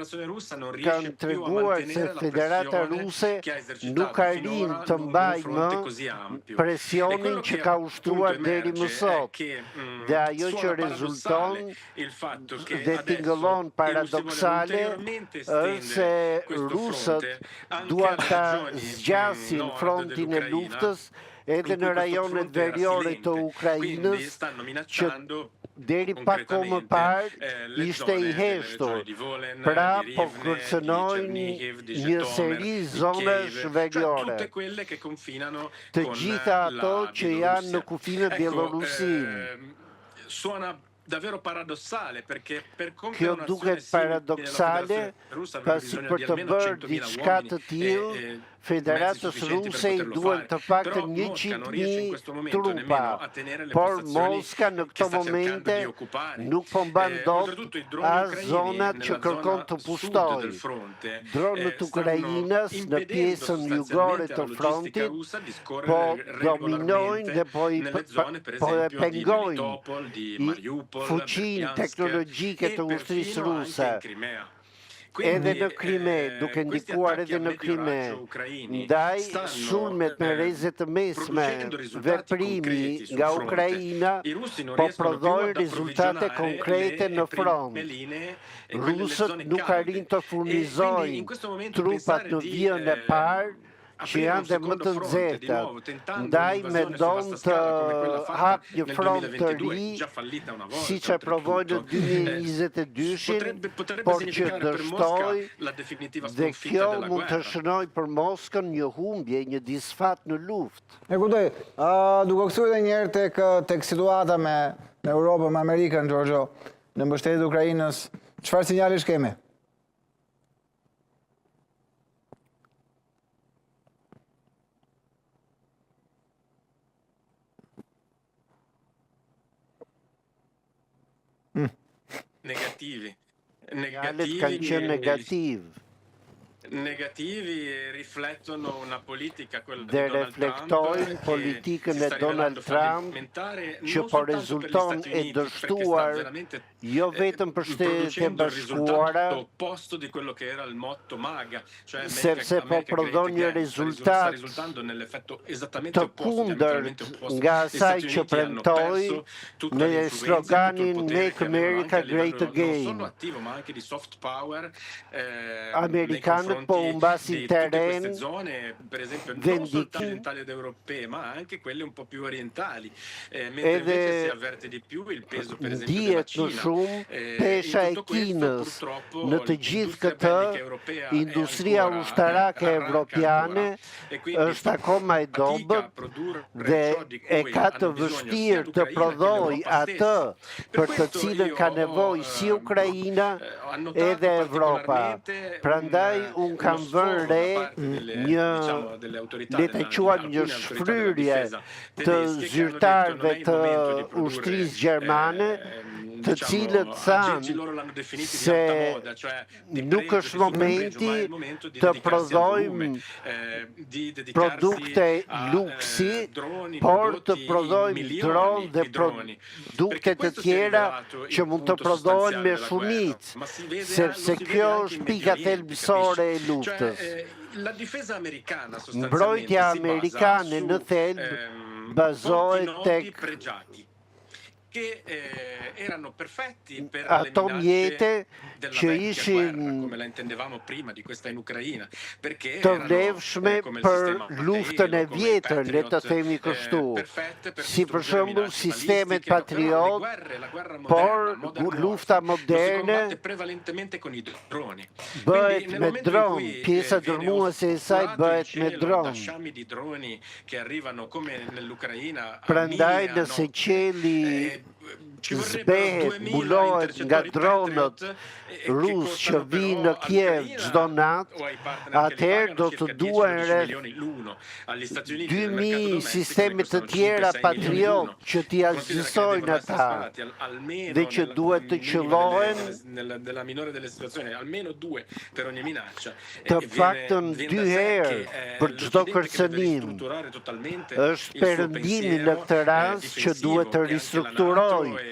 Kanë treguar se Federata Ruse nuk arrin të mbajë më presionin që ka ushtruar deri më sot. Dhe ajo që rezulton dhe tingëllon paradoksale është se rusët duan ta zgjasin frontin e luftës edhe në rajonet veriore të Ukrainës, që deri pak kohë më parë ishte i heshtur. Pra po kërcënojnë një seri zonash veriore. Të gjitha ato që janë në kufi me Bjellorusinë. Kjo duket paradoksale, pasi për të bërë diçka të tillë, Federatës Ruse i duhen të paktën 100.000 trupa, por Moska në këto momente nuk po mban dot as zonat që kërkon të pushtojë. Dronët ukrainas në pjesën jugore të frontit po dominojnë dhe po i po e pengojnë fuqinë teknologjike të ushtrisë ruse edhe në Krime, duke ndikuar edhe në Krime. Ndaj, sulmet me rreze të mesme, veprimi nga Ukraina, po prodhojnë rezultate konkrete në front. Rusët nuk arrin të furnizojnë trupat në vijën e parë, që janë dhe më të nxehtat, ndaj mendon të hap një front të ri, siç e provoi në 2022-shin, por që dështoi dhe kjo mund të shënojë për Moskën një humbje, një disfatë në luftë. E kuptoj. Duke u kthyer edhe një herë tek tek situata me me Europën, me Amerikën, Giorgio, në mbështetje të Ukrainës, çfarë sinjalesh kemi? Negativi. Sinjalet kanë qenë negativë. Negativi riflettono una politica, quella di dhe reflektojnë politikën e Donald Trump që po rezulton e dështuar jo vetëm për Shtetet e Bashkuara, sepse po prodhon një rezultat të kundërt nga asaj që premtoi në sloganin Make America Great Again. Amerikanët po humbasin terren dhe ndikim edhe ndihet më shumë pesha e Kinës në të gjithë këtë, industria ushtarake evropiane është akoma e dobët dhe e ka të vështirë të prodhojë atë për të cilën ka nevojë si Ukraina edhe Evropa. Prandaj unë kam vënë re një, le ta quajmë një shfryrje të zyrtarëve të ushtrisë gjermane, të cilët thanë se nuk është momenti të prodhojmë produkte luksi, por të prodhojmë dronë dhe produkte të tjera që mund të prodhohen me shumicë, sepse kjo është pika thelbësore e luftës. Mbrojtja amerikane në thelb bazohet tek ato mjete që ishin të vlefshme për luftën e vjetër, le të themi kështu, si për shembull sistemet Patriot, por lufta moderne bëhet me dron, pjesa dërmuese e saj bëhet me dron. Prandaj nëse qielli zbehet, mbulohet nga dronët rusë që vijnë në Kiev çdo natë, atëherë do të duhen rreth 2000 sisteme të tjera Patriot që t'i asgjësojnë ata dhe që duhet të qëllohen Të paktën dy herë për çdo kërcënim. Është Perëndimi në këtë rast që duhet të ristrukturojë.